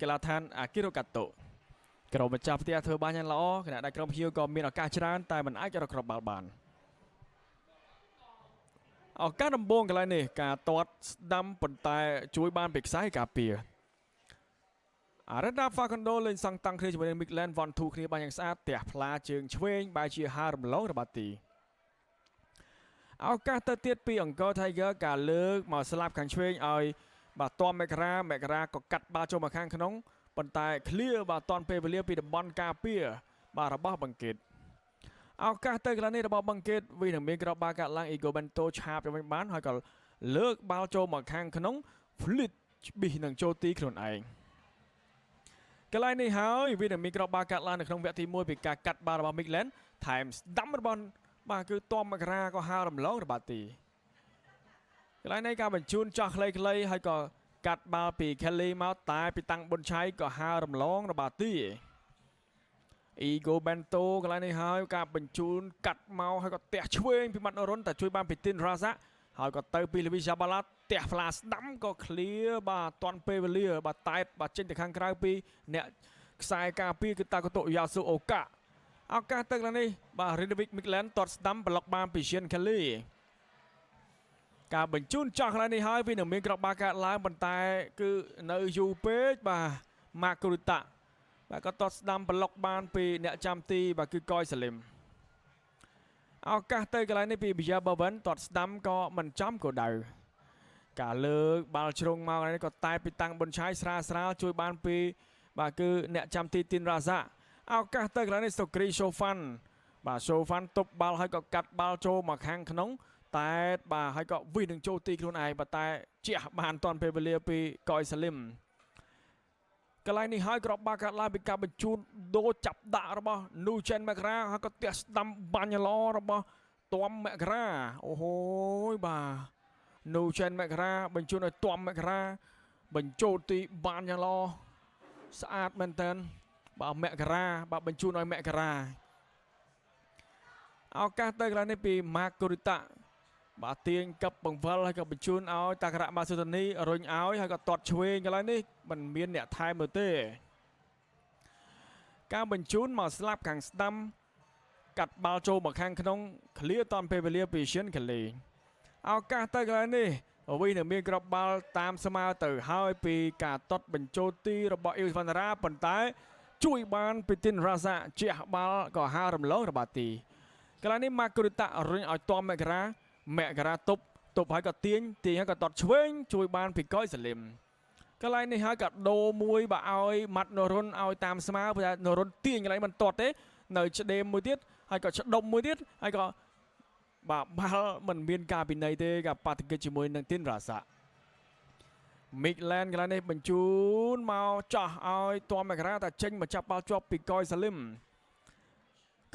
កីឡាដ្ឋានអាគីរ៉ូកាតូក្រុមម្ចាស់ផ្ទះធ្វើបានយ៉ាងល្អខណៈដែលក្រុមភ្ញៀវក៏មានឱកាសច្រើនតែមិនអាចរកគ្រាប់បាល់បានឱកាសដំបូងកន្លែងនេះការទាត់ស្ដាំប៉ុន្តែជួយបានពីខ្សែការពារអារ៉ាដាហ្វាកុនដូលេងសង់តាំងគ្នាជាមួយនឹង Midland 1 2គ្នាបានយ៉ាងស្អាតទះផ្លាជើងឆ្វេងបែរជាហារំលងរបស់ទីឱកាសទៅទៀតពីអង្គរ Tiger ការលើកមកស្លាប់ខាងឆ្វេងឲ្យបាទតមមករាមករាក៏កាត់បាល់ចូលមកខាងក្នុងប៉ុន្តែ clear បាទតាន់ពេលវេលាពីតំបន់ការពារបាទរបស់បង្កេតឱកាសទៅកន្លែងនេះរបស់បង្កេតវិញនឹងមានក្របបាល់កាត់ឡើង Ego Bento ឆាបទៅវិញបានហើយក៏លើកបាល់ចូលមកខាងក្នុង Flit ប៊ីសនឹងចូលទីខ្លួនឯងកន្លែងនេះហើយវានឹងមានក្របបាល់កាត់ឡើងនៅក្នុងវគ្គទី1ពីការកាត់បាល់របស់ Midland ថែមស្ដាំរបស់បាទគឺតមមករាក៏ហារំលងរបស់ទីកន្លែងនេះការបញ្ជូនចោះខ្លីៗហើយក៏កាត់បាល់ពី Kelly មកតែពីតាំងប៊ុនឆៃក៏ហារំលងរបស់ទី Ego Bento កន្លែងនេះហើយការបញ្ជូនកាត់មកហើយក៏ទះឆ្វេងពីម៉ាត់នរុនតែជួយបានពីទីនរ៉ាសាហើយក៏ទៅពីលវីសាបាឡាទះផ្លាស្ដាំក៏ clear បាទតាន់ពេលវេលាបាទតែតបាទចេញទៅខាងក្រៅពីអ្នកខ្សែការពារគឺតាកូតូយ៉ាស៊ូអូកាឱកាសទៅកន្លែងនេះបាទ Ridwick Midland ទាត់ស្ដាំប្លុកបានពី Sean Kelly ការបញ្ជូនចោះកន្លែងនេះហើយវានឹងមានក្របបាល់កាត់ឡើងប៉ុន្តែគឺនៅយូរពេកបាទម៉ាកូរីតាបាទក៏ទាត់ស្ដាំប្លុកបានពីអ្នកចាំទីបាទគឺកយសាលឹមឱកាសទៅកន្លែងនេះពីប៊ីយ៉ាបាវិនទាត់ស្ដាំក៏មិនចំគោលដៅការលើកបាល់ជ្រុងមកនេះក៏តែពីតាំងប៊ុនឆៃស្រាលស្រាលជួយបានពីបាទគឺអ្នកចាំទីទីនរ៉ាសាឱកាសទៅកន្លែងនេះសូគ្រីសូហ្វាន់បាទសូហ្វាន់ទប់បាល់ហើយក៏កាត់បាល់ចូលមកខាងក្នុងតែបាទហើយក៏វិនឹងចូលទីខ្លួនឯងប៉ុន្តែជះបានតាន់ពេលវេលាពីកយសាលឹមកន្លែងនេះហើយក្របបាល់កាត់ឡើងពីការបញ្ជូនដូរចាប់ដាក់របស់នូចេនមករាហើយក៏ទះស្ដាំបាញ់ល្អរបស់ទាំមករាអូហូយបាទនូចេនមករាបញ្ជូនឲ្យទាំមករាបញ្ចូលទីបានយ៉ាងល្អស្អាតមែនតើបាទមករាបាទបញ្ជូនឲ្យមករាឱកាសទៅកន្លែងនេះពីម៉ាកូរីតាបាទទាញកັບបង្វិលហើយក៏បញ្ជូនឲ្យតាការៈម៉ាស៊ូតានីរុញឲ្យហើយក៏ទាត់ឆ្វេងកន្លែងនេះមិនមានអ្នកថែមនោះទេការបញ្ជូនមកស្លាប់ខាងស្ដាំកាត់បាល់ចូលមកខាងក្នុង clear តាន់ពេលវេលាពី Shin Kelly ឱកាសទៅកន្លែងនេះវិញនឹងមានក្របបាល់តាមស្មើទៅហើយពីការទាត់បញ្ចូលទីរបស់អ៊ីវវ៉ាន់រ៉ាប៉ុន្តែជួយបានពីទីនរ៉ាសាជះបាល់ក៏ហារំលងរបស់ទីកន្លែងនេះម៉ាកូរីតារុញឲ្យតមមករាមករាទប់ទប់ហើយក៏ទាញទាញហើយក៏ទាត់ឆ្វេងជួយបានពីកយសាលឹមកន្លែងនេះហើយក៏ដូរមួយបើឲ្យម៉ាត់នរុនឲ្យតាមស្មើព្រោះនរុនទាញកន្លែងមិនទាត់ទេនៅឆ្ដេមមួយទៀតហើយក៏ឆ្ដុំមួយទៀតហើយក៏បាទបាល់មិនមានការពិន័យទេការប៉ះទង្គិចជាមួយនឹងទីនរ៉ាសាមីកឡែនកន្លែងនេះបញ្ជូនមកចោះឲ្យតមមករាតែចេញមកចាប់បាល់ជាប់ពីកយសាលឹម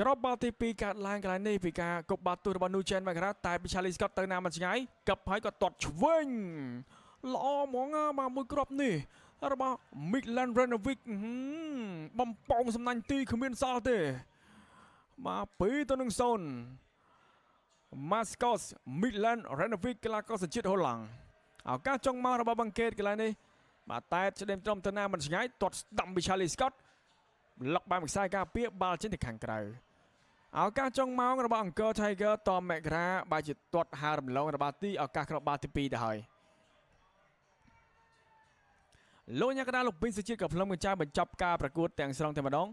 ក្របបាល់ទី2កាត់ឡើងកន្លែងនេះពីការគប់បាល់ទូរបស់នូចេនមករាតែពី Charlie Scott ទៅណាមិនឆ្ងាយកឹបហើយក៏ទាត់ឆ្វេងល្អហ្មងបាទមួយគ្រាប់នេះរបស់ Midland Renovic បំពងសំណាញ់ទីគ្មានសល់ទេបាទ2-0 Mascos Midland Renovic កីឡាករសញ្ជាតិហូឡង់ឱកាសចុងមករបស់បង្កេតកន្លែងនេះបាទតែឆ្ដេមត្រឹមទៅណាមិនឆ្ងាយទាត់ស្ដាំពី Charlie Scott លុកបានខ្សែការពារបាល់ចេញទៅខាងក្រៅឱកាសចុងម៉ោងរបស់អង្គរ Tiger តមករាបែរជាទាត់ហារំលងរបស់ទីឱកាសគ្រាប់បាល់ទី2ទៅហើយលោកញ៉ាកដាលោកពីសុជាតិក៏ផ្លុំកញ្ចៅបញ្ចប់ការប្រកួតទាំងស្រុងតែម្ដង។